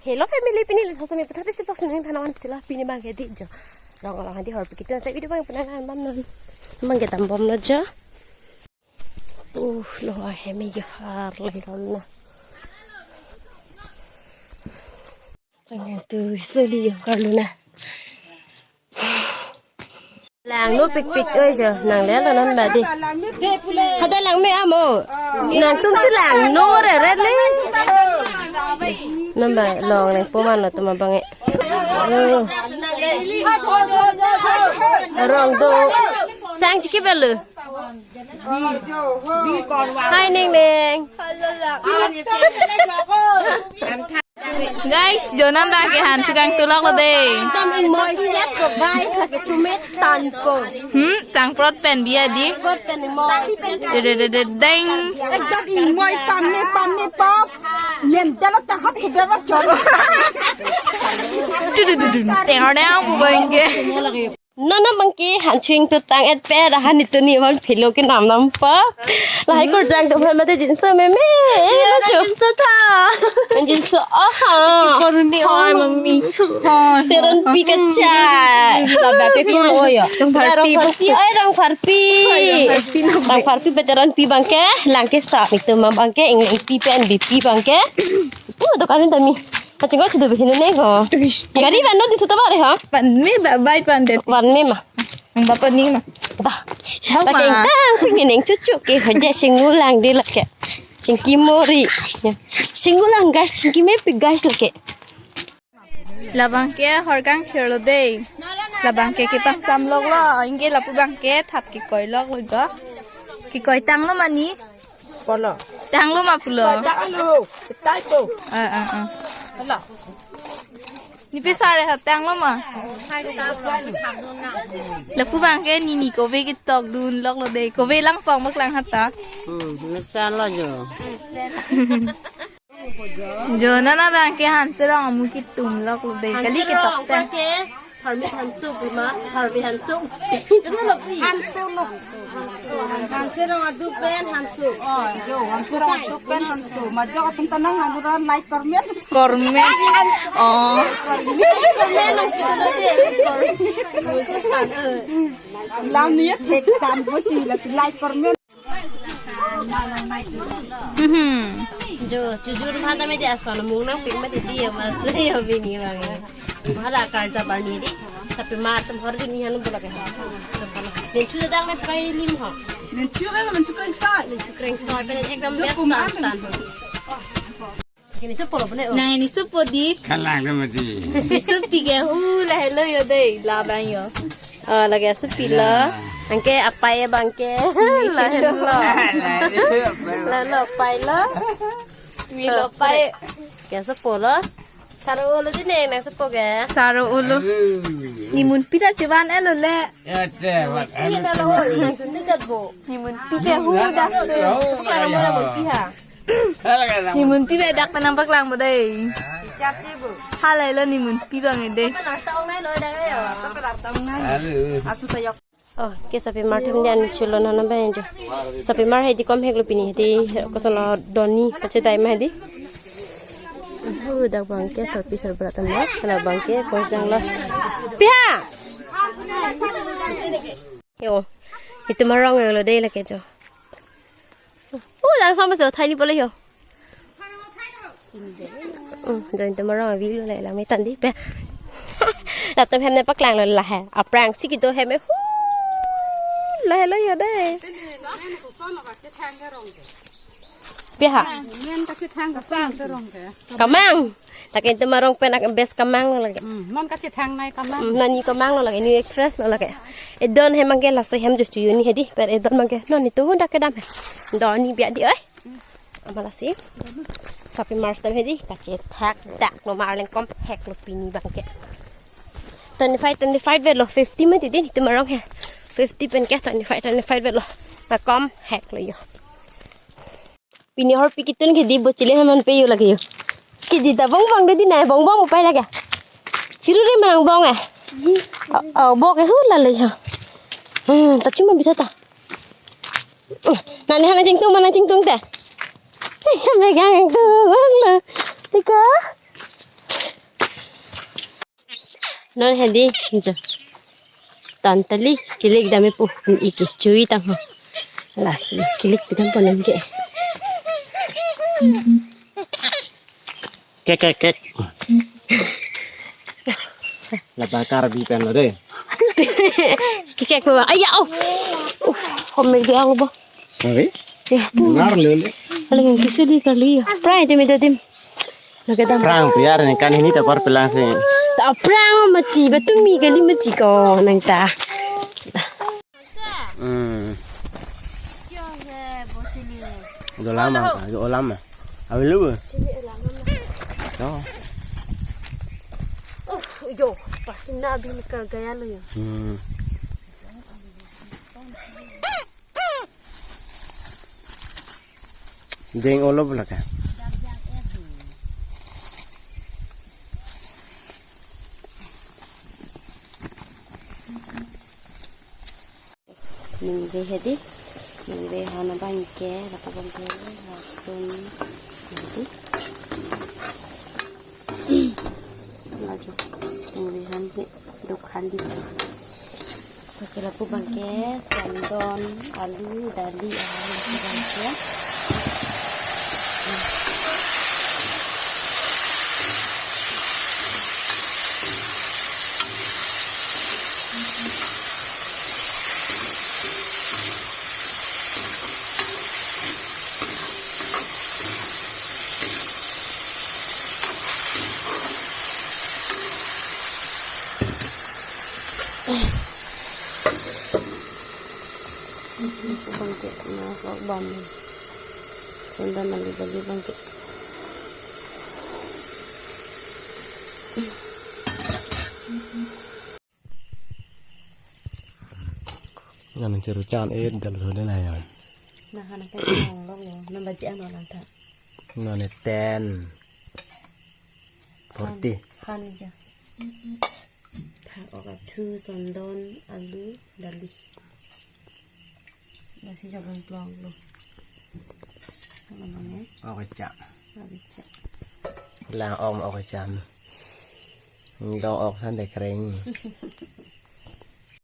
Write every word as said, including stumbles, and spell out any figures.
Hello family, pini le thosami puthot isi box nang thanon tila pini abang ke dei jo. Rong rong hadi hor pikit sa video abang pernah kan mam non. Abang ke dambomlo jo. Uh, lo ahem ye har lai rong na. Tang tu soli yo karlo na. Langno pikpik oi jo, nang le lo non ba dei. Hada langme amo. Nangtum si langno re re le. Non ba long nangpo ma non atum abang e. Oh. Rong do. Sang chiki belu. Hi Neng Neng. Guys, jo non abang ke hansu kangtulok lo dei. Ekdom ingmoi set ko guys, lake chumit tanpo. Hmm, sangprot pen biya dei. Kot pen ingmoi. De de de de deng. Ekdom ingmoi pame pame pop. Nen dalo ta hap ke bebar chor. Tu tu tu tu. Teng or deng pu abang ke. Non non abang ke hansu ingtutang et pe dah han itu ni wan philo ke nam nam pa. Lahai kurjang tu phan mate jinso meme. Eh, iya, lo jo. Jinso tha. Jinso, aha. Koruni oi mami. Teron pi kacha. Labe pe ko lo ya. Rong pharpi. Rong pharpi. Oi, rong pharpi. Rong pharpi, beteron pi abang ke. Lang ke sa itu ma abang ke. Ingleng pi pen bi pi abang ke. Uh, dokan ni tami. Kachingko chudu bihin ne ko. Gari van lo di chutu bare ha? Van me ba bai pan det. Van me ma. Ang ba pani ma. Dah. Hau ma. Lake tang pini neng chuchu ke hoja singgulang dei lake. Singki mori. Singgulang guys, singki mepi guys lake. Labang ke hor kangthir lo dei. Labang ke kepangsamlok lo. Anke lapu abang ke thap kekoi lok lo jo. Kekoi tanglo ma ni. Polo. Tanglo ma pulo. Tanglo. Tanglo. Ah, ah, ah. Polo. Ni pi sare ha tanglo ma. Lapu abang ke nini kove ketok dunlok lo dei. Kove lang pong mak lang hata. Hmm, nuksan lo jo. Jo non abang ke hansu rong amu kitum lok lo dei. Kali ketok tang. Harmi hansu bima, harmi hansu. Hansu lo. Hansu rong adu pen hansu. Oh, jo, hansu rong adu pen hansu. Majok atum tanang hanura like comment. Comment. Oh. Comment lo kita lo dei. Lam ni thek tan bo ti la like comment. Mhm. Jo, jujur mata me dia sono mung nangpik mati dia mas le yo bini abang. Mahala karja barni di. Tapi matam hor di nihan bola ke. Menchu dadang me pai lim ho. Menchu kan menchu krengsoi. Menchu krengsoi kan ekdom best tan. Ini sepo lo punya. Nang ini sepo di. Kalang ke mati. Ini sepi ke hu lahelo yo dei labang yo. Oh, lake asu pilo. Ya. Anke apai abang ke. Lahelo. Lahelo apai lo. Milo apai. Ke sepo lo. Saro olo di neng nang sepo ke. Saro olo. Aduh. Nimun pita chuban elo le. Ya, cewek. Ini dah lo. Ini tuh tidak bo. Nimun pita hu das ke. Oh, ya. Nimun pi bedak penang paklang bo dei. Halai lo nimun pi abang dei. Halo. Oh, ke Shopping Mart hem dia ni chulo nana bang jo. Shopping Mart hedi kom hek lo pini hedi koson lo doni pache dai ma hedi. Hu dak abang ke sarpi sarbura tam lo. Kana abang ke kosang lo. Piha. Yo. Itum arong lo dei lake jo. Oh, langsung masuk thai ni polo yo. Hmm, join teman orang video lah, lang metan di pe. Latum hem ne paklang lo lahai. Aphrang si kedo hem e hu lahai lo yo dei. Piha. Kamang. Lake itum arong pen ak best kamang lo lake. Hmm, non kachethang nai kamang. Hmm, nani kamang lo lake, new actress lo lake. Edon hem abang ke laso hem jo chuyu ni hedi, per edon abang ke non itum hu dak kedam he. Doni biak di oi. Amalasi. Shopping Mart tam hedi, kachethak dak lo marleng kom hek lo pini abang ke. Twenty-five, twenty-five ve lo, fifty mati di itum arong he. Fifty pen ke twenty-five, twenty-five ve lo. Ma kom hek lo yo. Pini hor pikitun ke di bo chile haman pe yo lake yo. Ke jita bong bong de di nai bong bong upai lake. Chiru re manang bong eh. Oh, oh, bong eh hu lale yo. Hmm, ta chuma bisa ta. Hmm, nani hana chingtung mana chingtung te. Megang chingtung lo. Tika. Non hedi jo. Tan tali kilik dam-e pu, iki chui tang ho. Lasi kilik pi dampo non ke. Kek, kek, kek. Lata Karbi pen lo de. Kek, kek, ba. Aya, oh. Uh, kome dia, ba. Oke. Ya. Benar lo de. Paling yang kisah di kali ya. Prai, tim, tim, tim. Nagdam. Prang biar ni kan ini takor pelang si. Ta prang mati, ba tumi kali mati ko nang ta. Hmm. Udah lama, udah lama. Awil lu. Oh. Oh, yo, pasti na abin ka gaya lo yo. Hmm. Deng olo pula ka. Ningve hedi, ningve han abang ke, lapu abang ke, lasun hedi. Laju, ningve han ke, dukhan di. Oke, lapu abang ke, sandon, alu, dali, ah, lapu abang ke. Bangke na kok bam. Sunda nali bali bangke. Ngan ceru chan eh dal hode na ya. Nah, anak kan ngong lo ya. Nang baji ano lang ta. Ngan ten. Forty. Han ja. Thang oka thu, sandon, alu, dali. Nasi jagung plong lo. Ano ne? Oke, cak. Abi cak. Lang om oke, cak. Long ok san de kreng.